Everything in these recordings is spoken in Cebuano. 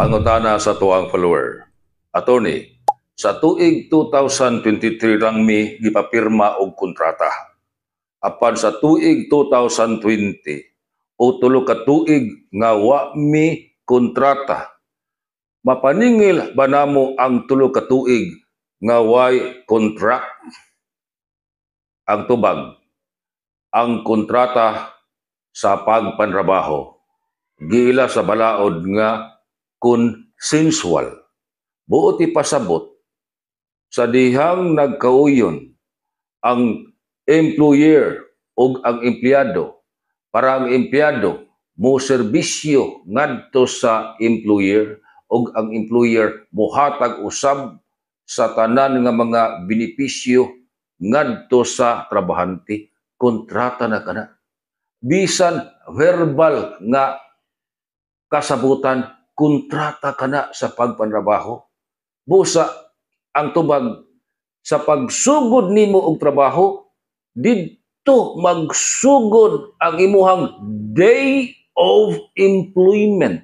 Pangutana sa atuang follower. Attorney, sa tuig 2023 lang mi gipapirma og kontrata. Apan sa tuig 2020 o 3 ka tuig nga wa mi kontrata. Mapaningil ba namo ang 3 ka tuig nga way contract? Ang tubag, ang kontrata sa pagpanrabaho giila sa balaod nga consensual. Buot ipasabot, sa dihang nagkauyon ang employer ug ang empleyado para ang empleyado mo serbisyo ngadto sa employer ug ang employer mohatag usab sa tanan nga mga benepisyo ngadto sa trabahante, kontrata na kana. Bisan verbal nga kasabutan, kontrata kana sa pagpanrabaho. Busa ang tubag, sa pagsugod nimo og trabaho, didto magsugod ang imuhang day of employment.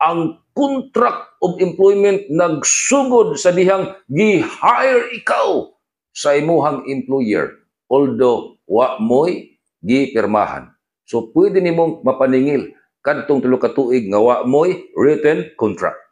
Ang contract of employment nagsugod sa dihang gi-hire ikaw sa imuhang employer, although wa mo'y gipirmahan. So pwede nimong mapaningil kadtong 3 ka tuig nga wa mo'y written contract.